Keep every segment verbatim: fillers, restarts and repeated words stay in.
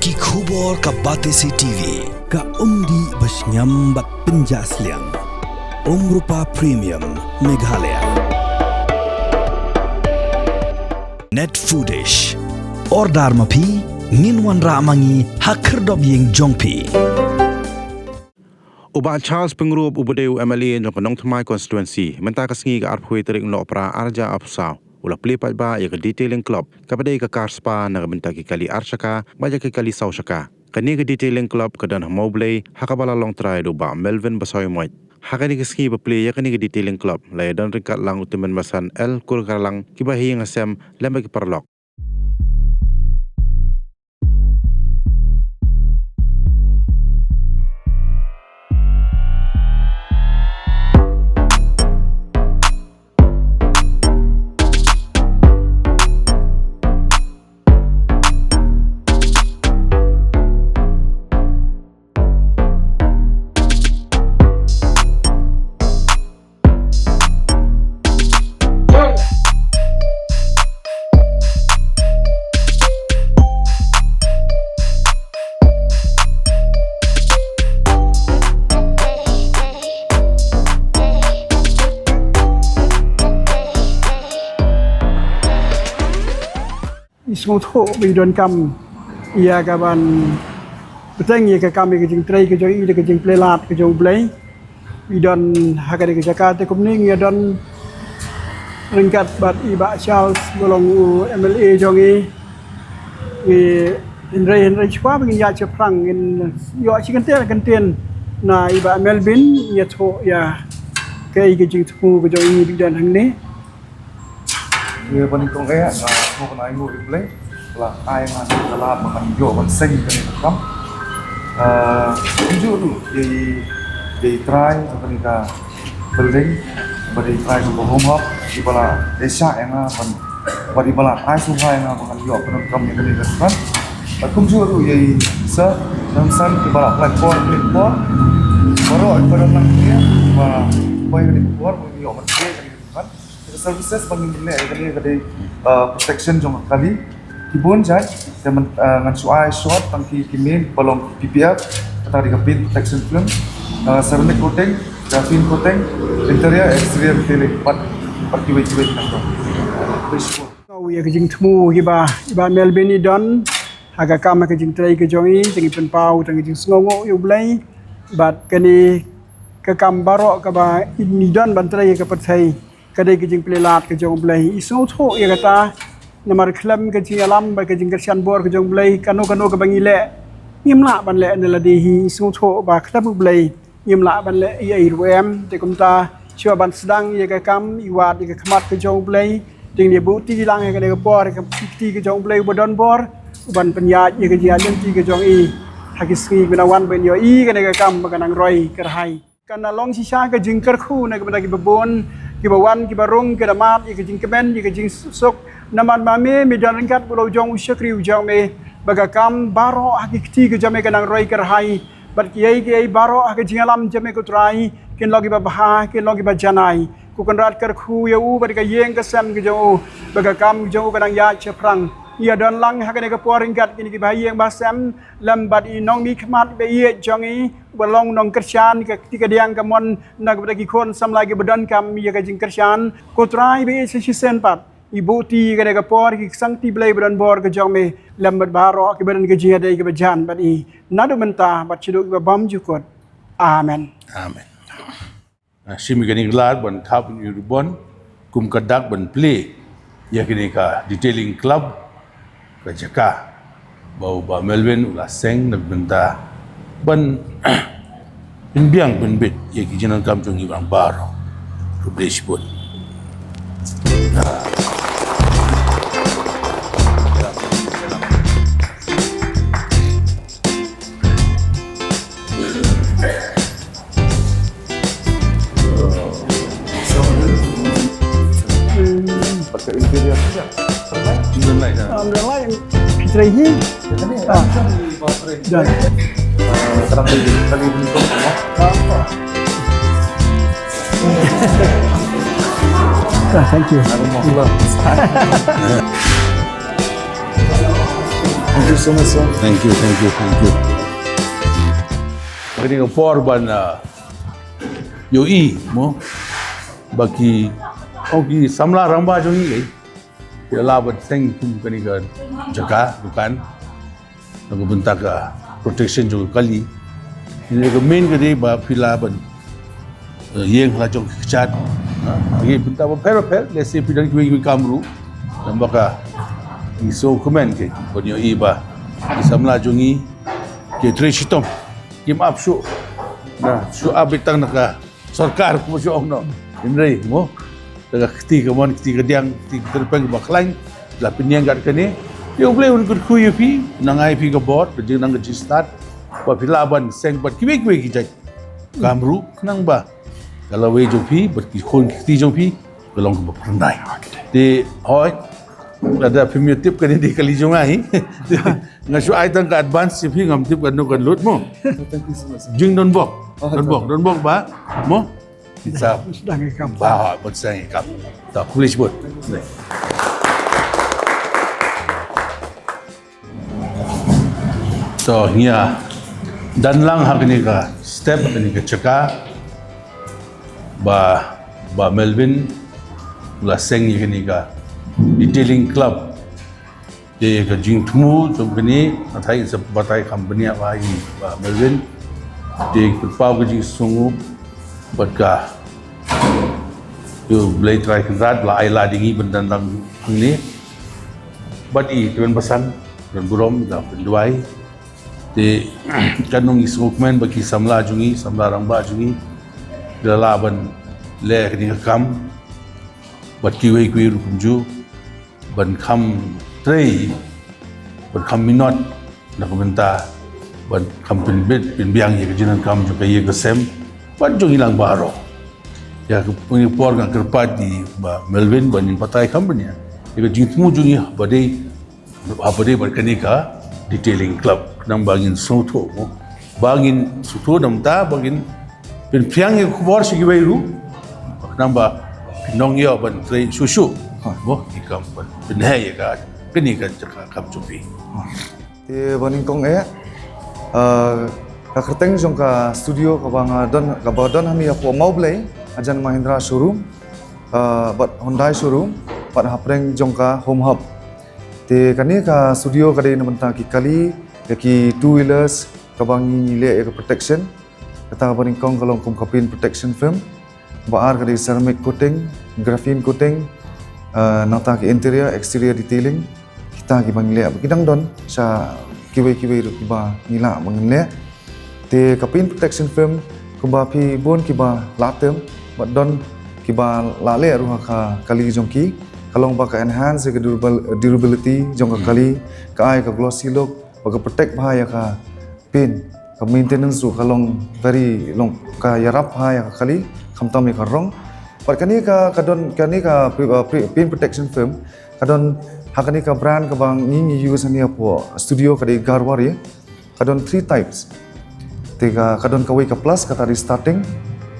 Ki khubor ka Batesi T V. Ka umdih ba shngiam bad pynjah sliang. Umrupa Premium Meghalaya. Net Foodish. Order ma phi, ngin wanrah ma ngi ha khyrdop ïing jong phi. U Bah Charles Pyngrope uba dei u M L A jong ka Nongthymmai Constituency, mynta ka sngi ka arphew tarik Nohprah arhajar arphew saw, u la plie paidbah ïa ka Detailing Club, kaba dei ka kar spa na ka bynta ki kali arshaka bad ïa ki kali sawshaka. Kane ka Detailing Club ka don ha Mawblei, ha kaba la long trai da u Bah Melvin Basaiawmoit. Ha kane ka sngi ba plie ïa kane ka Detailing Club la ïadon ryngkat lang u tymmen basan L Kurkarlang, kiba ha ïing ha sem lem bad ki paralok. I sngewthuh ba i donkam ïa ka ban bteng ïa ka kam ïa ka jingtrei ka jong i da ka jingplie lad ka jong U Blei. I don ha kane ka jaka te kumne ngi ïa don ryngkat bad i Bah Charles ba long u M L A jong i. Ngi hynrei hynrei shuwa ba ngin ïaid shaphrang ngin ïoh shi kyntien kyntien na i Bah Melvin ïathuh ïa kaei ka jingthmu ka jong i ba i don hangne. Ïa, ba nyngkong eh, nga sngewbha ai nguh ïa U Blei, ba la ai nga ka lad ba ngan ïoh ban seng kane ka kam. Eh, kumjuh ruh ïa i, ïa i trai jong kane ka building, ba dei trai jong ka Home Hub, iba la ïa shah ïa nga ban, ba iba la ai sngewbha ïa nga ba ngan ïoh pyndonkam ïa kane ka dukhan. Bad kumjuh ruh ïa i Sir Johnson, iba la pynlait por, pynlait por. Baroh iba don lang ïa, ba poi kane ka por, ba ïoh ban pynlait kane ka dukhan. Ka services ba ngin leh ïa kane ka dei, uh, protection jong ka kali. Ki bun jait, te myn-, uh, ngan shu ai short tang ki, ki main ba long P P F, kata ka dei ka paint protection film, uh, ceramic coating, graphene coating, interior, exterior detailing, bad, bad kiwei kiwei ki nangta. Khublei shibun. Ïa ka jingthmu kiba, iba Melvin i don ha ka kam ha ka jingtrei ka jong i, te ngi pynpaw tang ka jingsngewnguh ïa U Blei. Bad kane ka kam baroh kaba i don ban trei ha ka pyrthei. Ka dei ka jingplie lad ka jong U Blei. I sngewthuh ïa kata, namar khlem ka jingïalam bad ka jingkyrshan bor ka jong U Blei, kano kano kaba ngi leh ngim lah ban leh na lade hi. I sngewthuh ba khlem U Blei ngim lah ban leh ei ei ruh em. Te kumta shuwa ban sdang ïa ka kam, i wad ïa ka khmat ka jong U Blei. Te ngin ïa buh kti lang ïa kane ka por, ïa ka kti ka jong U Blei uba don bor, uban pynïaid ïa ka jingïaid lynti ka jong i ha ki sngi kiban wan, ban ïohi ïa kane ka kam ba kan nang roi kyrhai. Kan nang long shisha ka jingkyrkhu na ka bynta kiba bun, kiba wan, kiba rung, kiba mad ïa ka jingkmen, ïa ka jingsuk. Namar ma me, me don ryngkat bad u long u shakri u jong me, ba ka kam baroh ha ki kti ka jong me kan nang roi kyrhai. Bad kiei kiei baroh ha ka jingïalam jong me ko Trai, kin long kiba bha, kin long kiba janai. Ko Kynrad kyrkhu ïa u bad ka ïing ka sem ka jong u, ba ka kam jong u kan nang ïaid shaphrang. Ïa don lang ha kane ka por ryngkat kine kiba ha ïing ba ha sem, lem bad i nongmihkhmat ba ïeit jong i, ba long nongkyrshan, ka kti ka diang ka mon na ka bynta ki khun samla kiba donkam ïa ka jingkyrshan. Ko Trai ba ïeit sa shisien pat, i buh kti ïa kane ka por, ki ksangkti Blei ba don bor ka jong me, lem bad baroh kiba don ka jingïadei kaba jan bad i, naduh mynta bad shaduh kiba bymjukut. Amen. Amen. Ah, shim ïa kane ka lad ban thap ïa u ribbon kum ka dak ban plie ïa kane ka detailing club, ka jaka ba u Bah Melvin u la seng na ka bynta ban pynbiang pynbit ïa ki jingdonkam jong ngi baroh. Khublei shibun. Pakai interior saja. Belum lain, ya. Ah, belum lain. Terakhir. Yang ini, ah, yang di bawah terakhir. Dah. Ah, terang lagi. Kali ini kau apa? Ah, thank you. Ada masalah. Thank you so much, sir. Thank you, thank you, thank you. Kane ka por ban, ah, ïohi mo ba ki, oh, ki samla rangbah jong ngi, eh, ki la ban seng kum kane ka jaka dukan na ka bynta ka protection jong ka kali. Kane ka main ka dei ba phi la ban, eh, ïeng la jong ki kjat, ha, ha ki bynta bapher bapher, lehse phi don kiwei kiwei ki kam ruh. Namar ba ka, ngi sngewkmen, ki ban ïohi ba ki samla jong ngi ki trei shitom, kim ap shuh, na shu ap beit tang na ka sorkar, kumba shu ong noh. Hynrei mo, da ka kti kamon, kti kadiang, kti ka tyrpeng ba khlaiñ, la pynïeng kat kane. Te U Blei un kyrkhu ïa phi, nang ai phi ka bor, ka jingnang ka jingstad, ba phi lah ban seng bad kiwei kiwei ki jait kam ruh, khnang ba ka lawei jong phi bad ki khun ki kti jong phi ka long kaba pyndai. Te hooid, lada phim ïa tip kane dei kali jong nga hi, nga shu ai tang ka advance ïa phi, ngam tip katno kan lut mo. Thank you so much, sir. Jingdonbok. Oh, donbok, donbok ba mo. Phi sa sdang ïa ka kam. Ba, ba sdang ïa ka kam. To, khublei shibun. To, ngi ïa don lang ha kane ka step, kane ka jaka ba, ba Melvin u la seng ïa kane ka detailing club. Te ka jingthmu jong kane, nga tharai sa batai kham bniah bha ïa i Bah Melvin. Te kyrpad ka jingsngewnguh bad ka, ïa U Blei Trai Kynrad ba la ai lad ïa ngi ban don lang hangne. Bad i Kmen Basan, don burom, da pynduwai. Te katno ngi sngewkmen ba ki samla jong ngi, samla rangbah jong ngi, ki la lah ban leh kane ka kam. Bad kiwei kiwei ruh kumjuh, ban kham trei, ban kham minot na ka bynta ban kham pynbit pynbiang ïa ka jingdonkam jong ka ïing ka sem bad jong ngi lang baroh. Ïa ka por nga kyrpad ïa i Bah Melvin ban ïa batai kham bniah ïa ka jingthmu jong ngi ba dei, haba dei bad kane ka detailing club, khnang ba ngin sngewthuh mo, ba ngin sngewthuh, namar ba ngin pynphriang ïa ka khubor sha kiwei ruh, khnang ba phin nang ïoh ban trei shuh shuh mo, ïa ka kam ban pynheh ïa ka, kane ka jaka kam jong phi. Te ba nyngkong eh, ah, ka kyrteng jong ka studio kaba nga don, kaba don hangne hapoh Mawblei, hajan Mahindra showroom, ah, bad Hyundai showroom, bad hapdeng jong ka Home Hub. Te kane ka studio ka dei na bynta ki kali, ïa ki two wheelers, kaba ngi, ngi leh ïa ka protection. Kata kaba nyngkong ka long kum ka paint protection film. Ba ar ka dei ceramic coating, graphene coating, ah, nangta ki interior, exterior detailing. Kita kiba ngi leh, ki dang don sha kiwei kiwei ruh kiba ngi lah ba ngin leh. Te ka paint protection film, kumba phi bun kiba la tem, bad don kiba la leh ruh ha ka kali jong ki, ka long ba ka enhance ïa ka durable-, durability jong ka kali, ka ai ka glossy look, bad ka protect bha ïa ka paint, ka maintenance ruh ka long very long, ka ïarap bha ïa ka kali, khamtam ïa ka rong. Bad kane ka, ka don, kane ka pre-, uh, pre-, paint protection film, ka don ha kane ka brand kaba ngi, ngi use hangne hapoh studio, ka dei Garwari. Ka don three types. Te ka, ka don kawei ka plus, kata dei starting.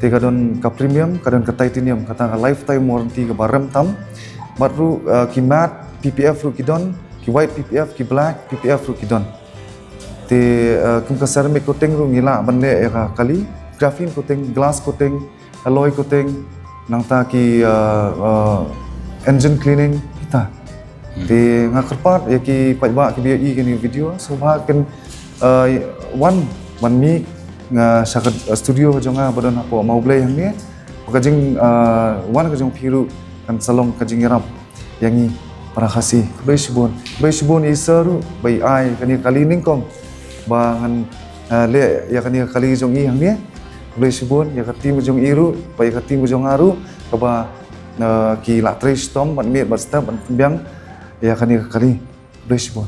Te ka don ka premium, ka don ka titanium, kata ka lifetime warranty kaba rem tam. Bad ruh, uh, ki matte P P F ruh ki don, ki white P P F, ki black P P F ruh ki don. Te, eh, kum ka ceramic coating ruh ngi lah ban leh ïa ka kali, graphene coating, glass coating, alloy coating, nangta ki, eh, eh, engine cleaning, kita. Hmm. Te nga kyrpad ïa ki paidbah kiba ïohi kane ka video, sngewbha kin, eh, wan ban mih, nga sha ka, eh, studio ka jong nga ba don hapoh Mawblei hangne, ba ka jing, eh, wan ka jong phi ruh kan sa long ka jingïarap ïa ngi para Khasi. Khublei shibun. Khublei shibun ïa i sir ruh ba i ai kane ka kali nyngkong ba ngan, eh, leh ïa kane ka kali jong i hangne. Khublei shibun ïa ka team jong i ruh, bad ïa ka team jong nga ruh, kaba, eh, ki la trei shitom bad miet bad step ban pynbiang ïa kane ka kali. Khublei shibun.